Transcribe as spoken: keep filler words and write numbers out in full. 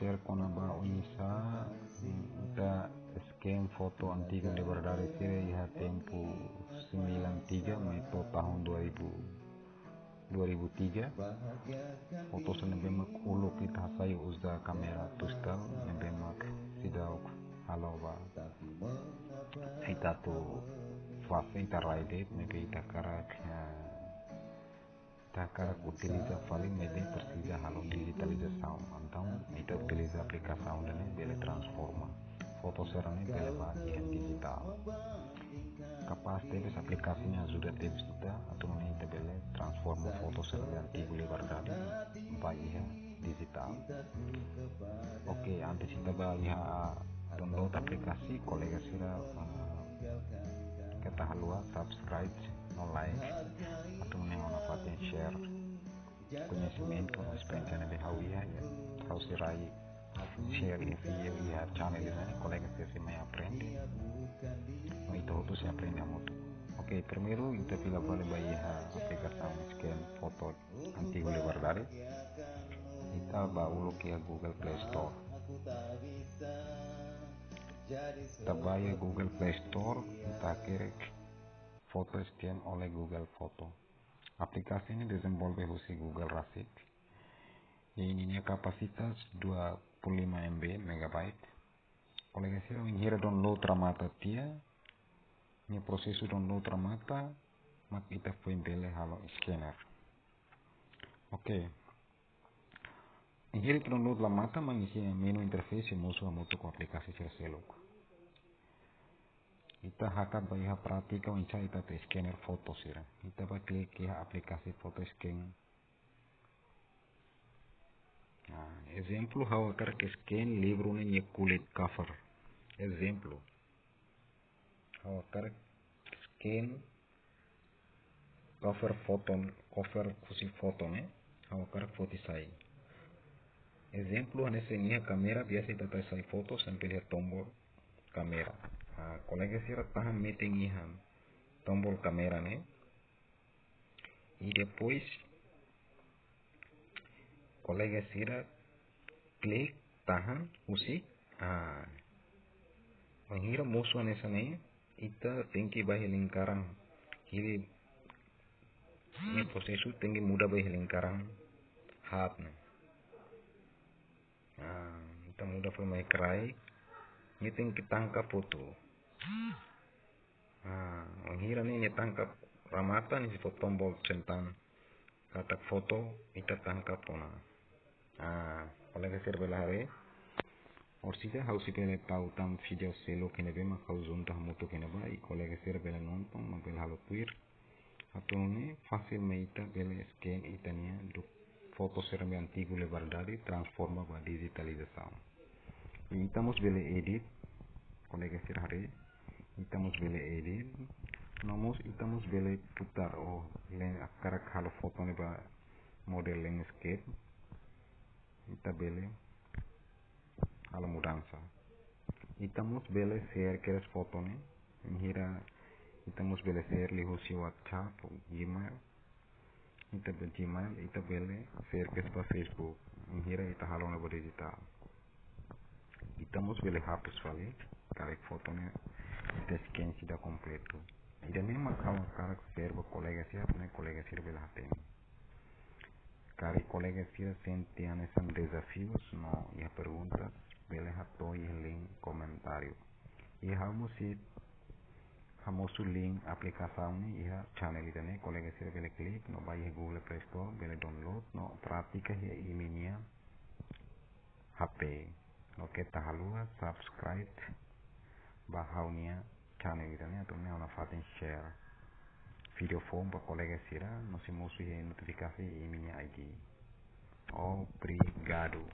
Share kona-ba oinsá ita scan foto antigu Liberdade sira iha tempu sembilan tiga mai to'o tahun dua ribu, dua ribu tiga. Foto sira ne'ebé mak uluk ita hasai uza kámera tustal ne'ebé mak seidauk halo ba ita atu fase ita rai de'it, maibé ita hakarak, eh, ita hakarak utiliza fali, maibé presiza halo dijitalizasaun. Entaun ita utiliza aplikasaun ida-ne'e bele transforma foto sira-ne'e bele ba iha dijitál. Kapás tebes, aplikasaun ne'e ajuda tebes ita atu nune'e ita bele transforma foto sira-ne'e antigu Liberdade ba iha dijitál. Oke, antes ita ba iha download aplikasaun, kolega sira, eh, keta haluha subscribe no like atu nune'e ona fatin share koñesimentu no esperiénsia ne'ebé ha'u iha, ya. Ha'u sei rai share iha vídeo iha channel ida-ne'e, kolega sira sei mai aprende. No ita hotu sei aprende hamutuk. Oke, primeiru ita fila fali ba iha aplikasaun scan foto antigu Liberdade. Ita ba uluk iha Google Play Store. Ita ba iha Google Play Store, ita hakerek Foto Scan oleh Google Foto. Aplikasaun ne'e dezenvolve husi Google rasik. I ninia kapasitas dua puluh lima M B, megabyte. Kolega sira, bainhira download remata tiha, nia prosesu download remata, mak ita foin bele halo scanner. Oke. Bainhira download remata, mak iha menu interface mosu hamutuk ho aplikasaun sira seluk. Ita hakat ba iha prátika oinsá ita atu scanner foto sira. Ita ba klik iha aplikasaun Foto Scan. Nah, ezemplu, ha'u hakarak scan livru ne'e nia kulit, cover. Ezemplu, ha'u hakarak scan cover foto, cover husi foto ne'e, ha'u hakarak foti sai. Ezemplu, hanesan iha kámera, biasa ita atu hasai foto sambil iha tombol kámera. Ah, kolega sira tahan metin iha tombol kámera ne'e. I depois, kolega sira klik tahan husi, ah, bainhira mosu hanesan ne'e, ita tenke ba iha lingkaran. Hili nia prosesu tenke muda ba iha lingkaran haat ne'e. Ah, ita muda fali mai kraik. Nia tenke tangkap foto. Ah, bainhira ne'e nia tangkap remata, nia sei fó tombol sentang katak foto, ita tangkap ona. Ah, kolega sira bele haree. Orsida ha'u sei bele tau tan vídeo seluk iha ne'ebé mak ha'u junta hamutuk iha ne'ebá, i kolega sira bele nonton, no bele halo tuir. Atu nune'e fasil mai ita bele scan ita-nia foto sira ne'ebé antigu Liberdade transforma ba dijitalizasaun. I ita mós bele edit, kolega sira haree. Ita mós bele edit. No mós ita mós bele putar, oh, len hakarak halo foto ne'e ba model landscape. Ita bele halo mudansa. Ita mós bele share kedas foto ne'e. Bainhira ita mós bele share liuhusi WhatsApp, Gmail. Ita bele Gmail, ita bele share kedas ba Facebook. Bainhira ita halo ona ba dijitál. Ita mós bele hapus fali karik foto ne'e ita scan seidauk kompletu. Ida-ne'e mak ha'u hakarak share ba kolega sira, atu nune'e kolega sira bele hatene. Karik kolega sira sente hanesan dezafius no iha perguntas, bele hato'o iha link komentáriu. I ha'u mós sei hamosu link aplikasaun ne'e iha channel ida-ne'e, kolega sira bele klik no ba iha Google Play Store, bele download no pratika iha imi-nia H P. No keta haluha subscribe ba ha'u-nia channel ida-ne'e, atu nune'e ona fatin share vídeo foun ba kolega sira, no sei mosu iha notifikasi iha imi-nia I D. Obrigadu.